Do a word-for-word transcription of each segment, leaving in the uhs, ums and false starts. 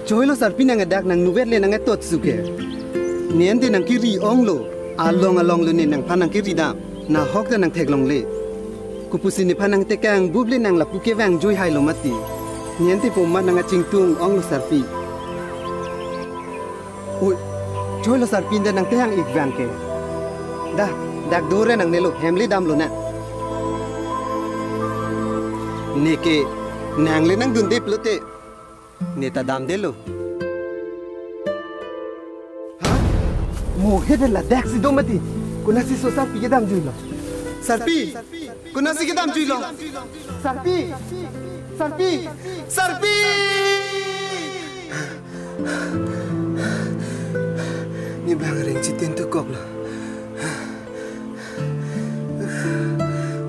Choilo Sarpi, nang dak nang nuvet le nang etot suke. Ne ante nang kiri onglo. Along along lo ne nangphan nang kiri dam. Nahok ta nang theklongle. Kopusi nephan nang tekang bup le nang lapu kevang jui hai lo mati. Ne ante po mat nang achingtung onglo Sarpi. Oi, choilo Sarpi, ante nang tehang ik vang ke. Dah, dak dore nang nelo, hem le damlo na. Neke, nang le nang dundep lote. Ne ta damdelo. Ha? Mo he de ladak si do mati. Konatsi so Sarpi kedam juilo. Sarpi! Konatsi kedam juilo. Sarpi! Sarpi! Sarpi! Ne bang reng chitin tukoklo.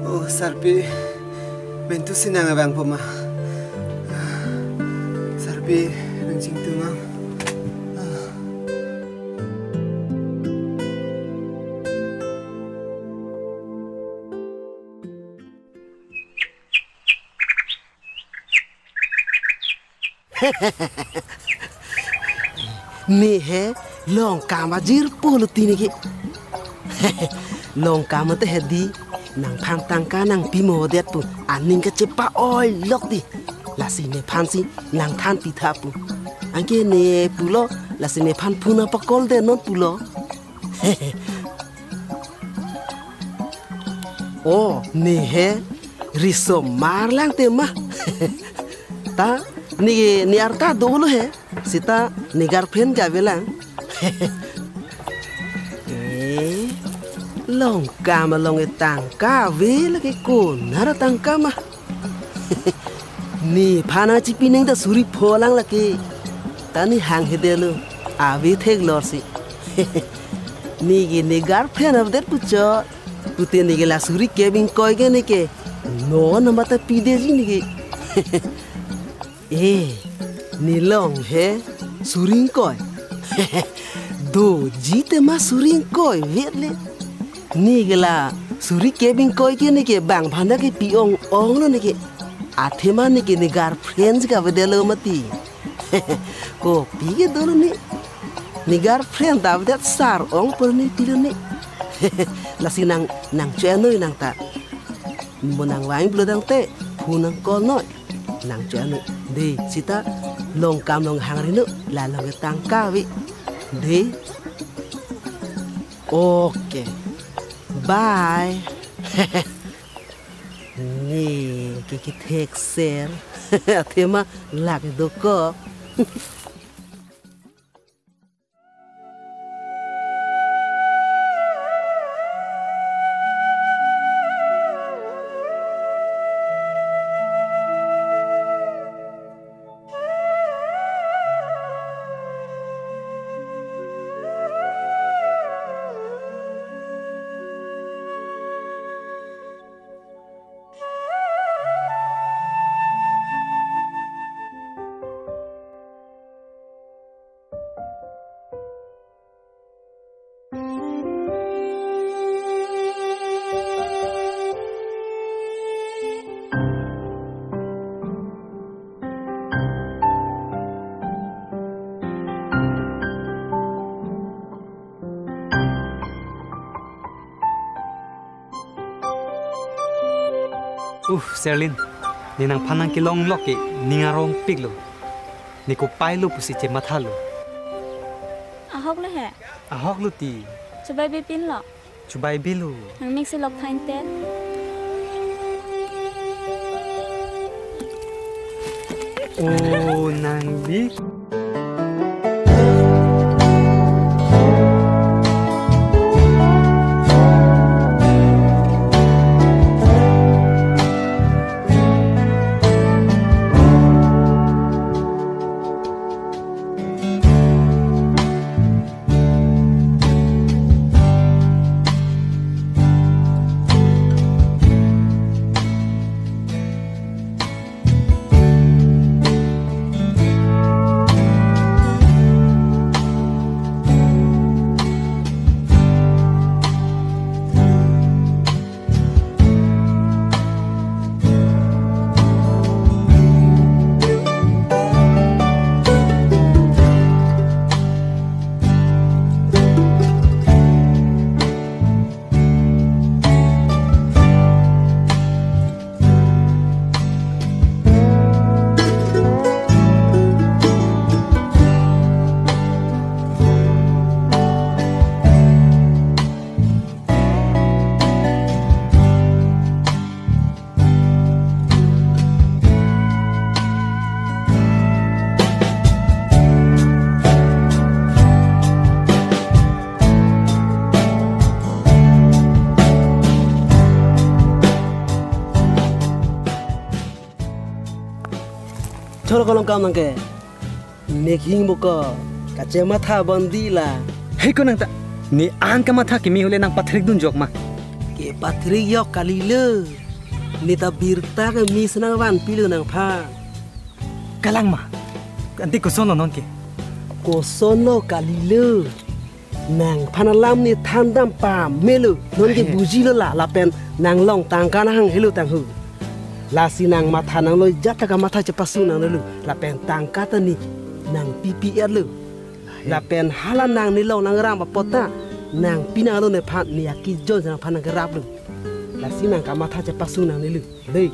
Oh, Sarpi. Mentu sinang abang poma. Sarpi, nang chingtung am. Ne he long kam ajir pulo tini ke. Long kam ante he di, nangphan tangka nangpi mo det pu aning kachepa-oi lok di. Lasi nephan si nangthan pitha pu. Anke ne pulo, lasi nephan phone pakol de non pulo. Oh, ne he riso mar lang tema. Ta ne, ne arta dolo he. Seta ne girlfriend ke avelang. Eh, long kam along e tangka ave lake, konat atangka ma. Nephan chipining ta suri pho lang lake. Ta ne hang he delo. Ave theklor si. Ne ke ne girlfriend avedet puchot. Pute ne ke la suri kep ingkoi ke ne ke. Non nama ta pideji ne ke. Eh, ne long he suri ingkoi. Doji tema suri ingkoi vet le. Ne ke la suri kep ingkoi ke ne ke bang phanda kepi ong onglo ne ke. Athema ne ke ne girlfriend si kavedetlo mati. Kopi ke dolo ne. Ne girlfriend ta avedet sar ong por ne pilo ne. Lasi nang, nang cho-et noi nang ta. Mo nang vang pulo tangte, phone nang call noi. Nang cho-et noi. Dei, seta long kam long hang ri noi, la long ke tangka ave. Dei. Okay. Bye. Ne ke kethekser. Athema lake dokok. Uh, Serlin, ne nangphan nangkelong lok ke, ning arong piklo. Ne kopai lo pusi chemathalo. Ahok lo he. Ahok lo ti. Chubai bipin lo. Chubai bilo. Nang mik si lok thain te. Oh, nang mik. Thor kolong kam nang ke. Nek hing mo ko. Kachematha bandi la. Hei ko nang ta. Ne an kamatha kimi hule nang pathrik dun jok ma. Kepathrik jok kali le. Ne ta birta ke mi senang vanpi lo nangphan. Kalang ma. Ante koson lo non ke. Koson lo kali le. Nangphan alam ne thandam pamelo. Non ke buji lo la, lapen nang long tangka nang helo tanghu. Lasi nang matha nang lo jat ta kamatha chepasung nang lo. Lapen tangka ta ne nang pipi er lo. Lapen hala nang ne long nang ram apot ta nang pi nang lo nephan ne aki jon nangphan nang kerap lo. Lasi nang kamatha chepasung nang lo. Dei.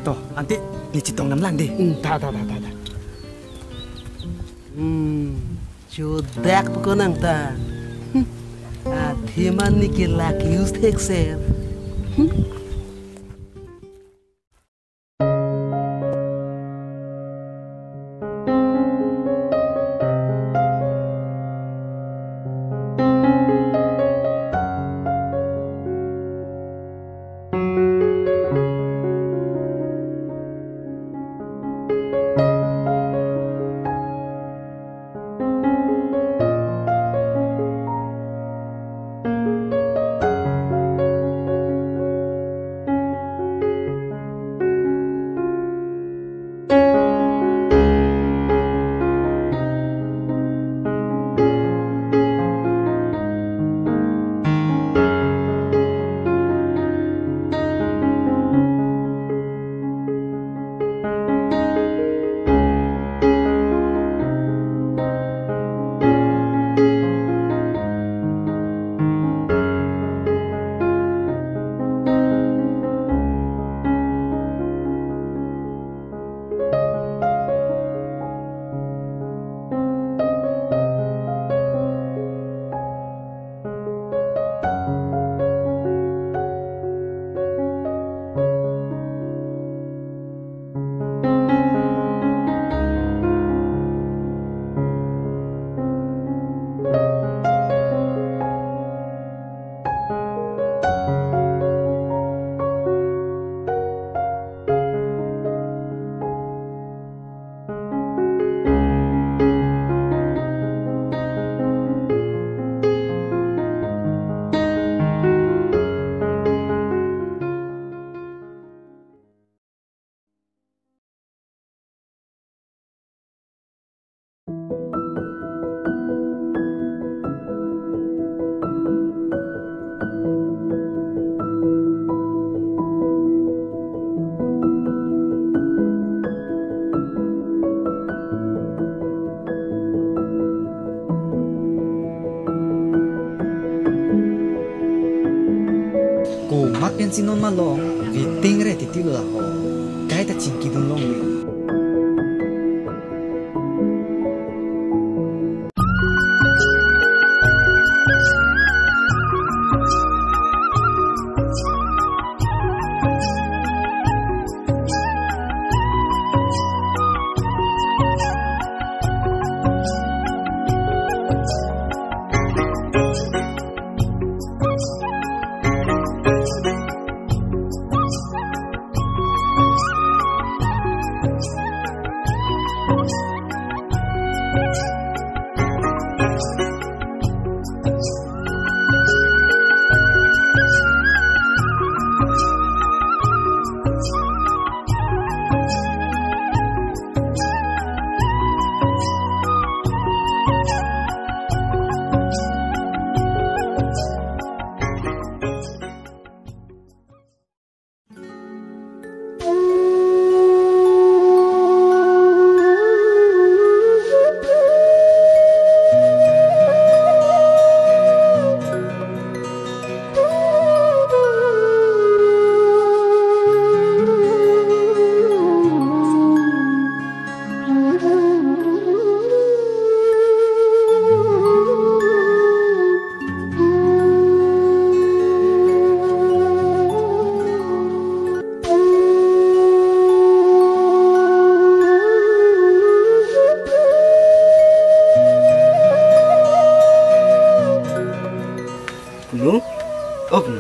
To, ante ne chetong nam lang dei. Hmm, ta, ta, ta, ta, ta. Hmm, chodak pukon nang ta. Hmm. Athema ne ke lak use thek ser. Hmm. Komat pensi non malom, waiting re titi lo ho. Kaita chingki dun longle. Punu? Oh, punu.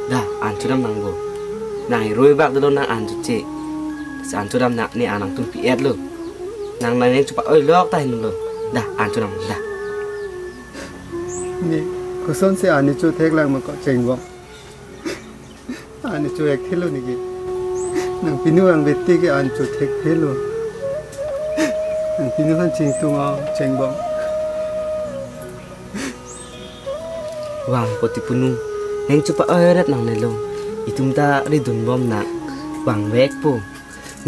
Da, an chodam nangpo. Nang irui bak dolo nang an choche. Si an chodam nang, ne an nangtum pi-etlo. Nang nang neng chepa-oilok ta hinlo. Da, an chodam, da. Ne, kosonsi an ne chothek lang ma ko Chengbong. An ne cho-ekthelo neke. Nangpinu vangvete ke an chothekthelo. Nangpinu aphan chingtung o Chengbong. Vangpo Tipunu, neng chepa-oiret nangnelo. Itum ta ridunbom nang. Vangvekpo.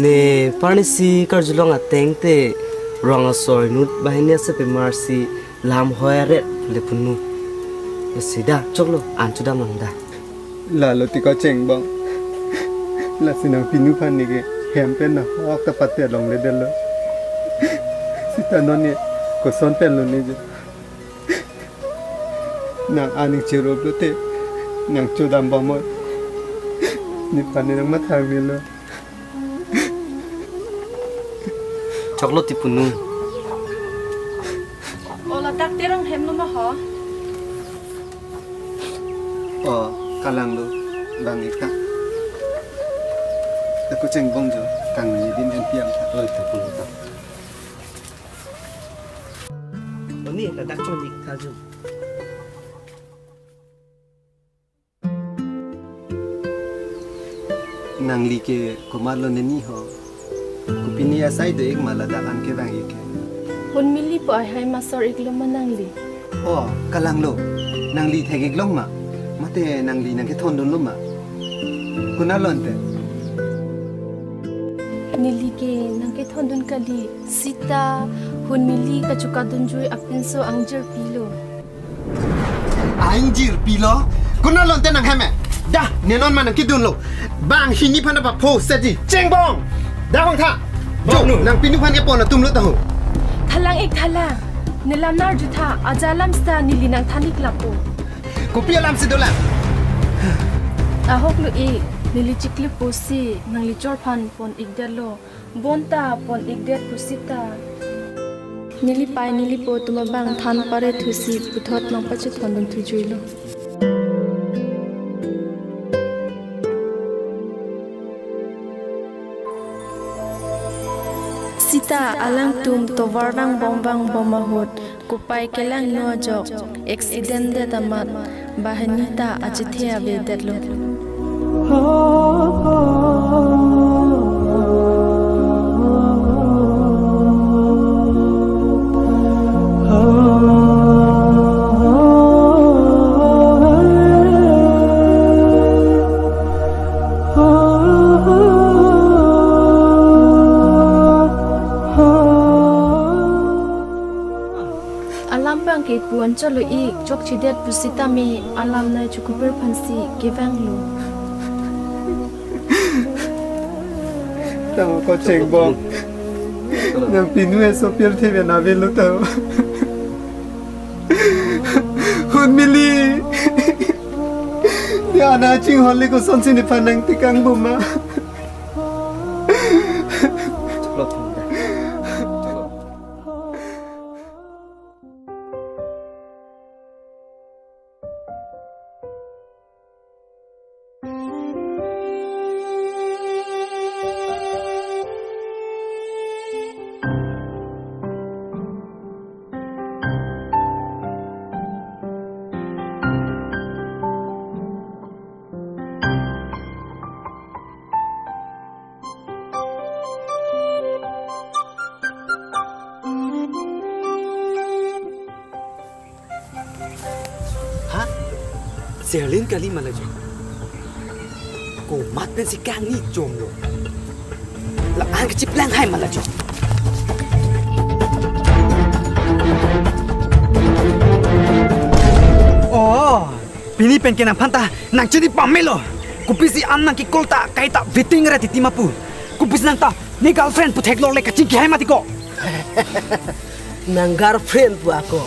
Ne parnisi karjulong ateng te rong asor inut banghini asepemar si lam hoiret le punu. Lasi da, choklo, an chodam nang da. Lalo ti ko Chengbong. Lasi nangpinu aphan neke hem pen nahok ta pate longledetlo. Sita non ne koson penlo ne je. Nang an ne cherop lote nang chodambom oi. Nephan ne nangmatha melo. Choklo Tipunu. O ladak terang hemlo ma ho? O, kalanglo, bang-ik ta. Ako Chengbong jo, kangni adim hempiam ta. Oi, Tipunu ta. Oni ladak chon-ik ta jo. Nangli ke komatlo neni ho? Kopine asai do-ik ma ladak an kevang-ik ke? Hunmili pu ahai ma sor-iklo ma nangli? O, kalanglo. Nangli thek-iklong ma? Mate nangli nangkethondunlo ma? Konatlo ante? Neli ke nangkethondun kali, sita Hunmili kachokadunjui apinso angjirpilo. Angjirpilo? Konatlo ante nang hem e? Da, ne non ma nangkedunlo. Banghini aphan ta papho seti. Chengbong! Da vangtha. Jo, nangpinu aphan kepon atumlo ta ho. Thalang-ik thalang. Ne lam nang-arjutha, aja alam sita neli nangthan-ik lapu. Kopi alam si dolang? Ahoklo-ik, neli chiklo pusi nangli chor aphan pon-ikdetlo. Bonta pon-ikdet pusita. Neli pei neli po atum abang than pare thusi puthot nangpachethondun thujuilo. Sita alangtum tovar vangbom vangbom ahut kopai kelangno ajok accident det amat banghini ta achethe avedetlo. Alam abang ke pu-an cholo-ik, chokchedet pusitame alam nai chokupir aphansi kevanglo. Tamo ko Chengbong. Nangpinu eso pirthe ave lo tamo. Hunmili. Ya na chinghonle kosonsi nephan nangtekang boma. Ha? Serlin kali ma la jo. Komat pensi kangni chomlo. La-an kachiplang hai ma la jo. Oh, pini pen ke nangphan ta nangchini pamelo. Kopisi an nangkekol ta kaita waiting ra titi ma pu. Kopisi nang ta ne girlfriend pu theklong le kachingki hai mati ko. Nang girlfriend pu ako.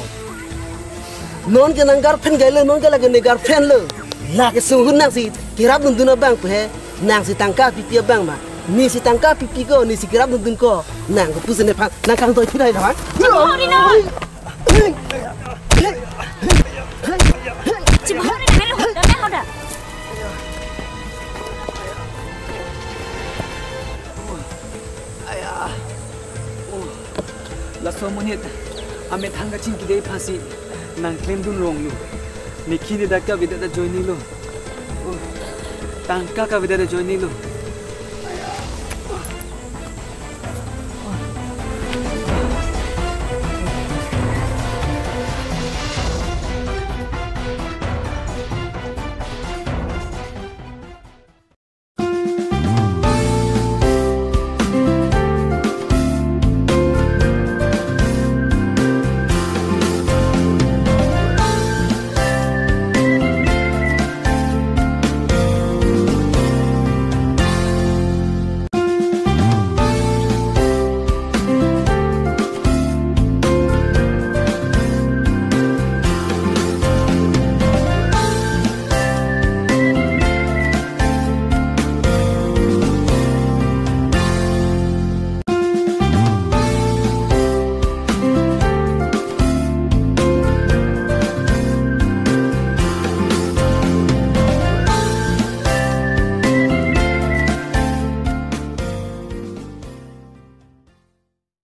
Non ke nang girlfriend gaile, non ke lake ne girlfriend lo. Lake sunghun nangsi kerapdundun abang pu he. Nangsi tangka pipi abang ma. Nesi tangka pipi ko, nesi kerapdundun ko. Nang kopusi nephan nang kangtoi thirai lo ha? Chimhori non. Chimhori non, hoda, hoda. Laso amonit amethang kachingkide aphansi nangklemdun ronglo. Nikhin dak kavedet ajoinelo. Oh, tangka kavedet ajoinelo.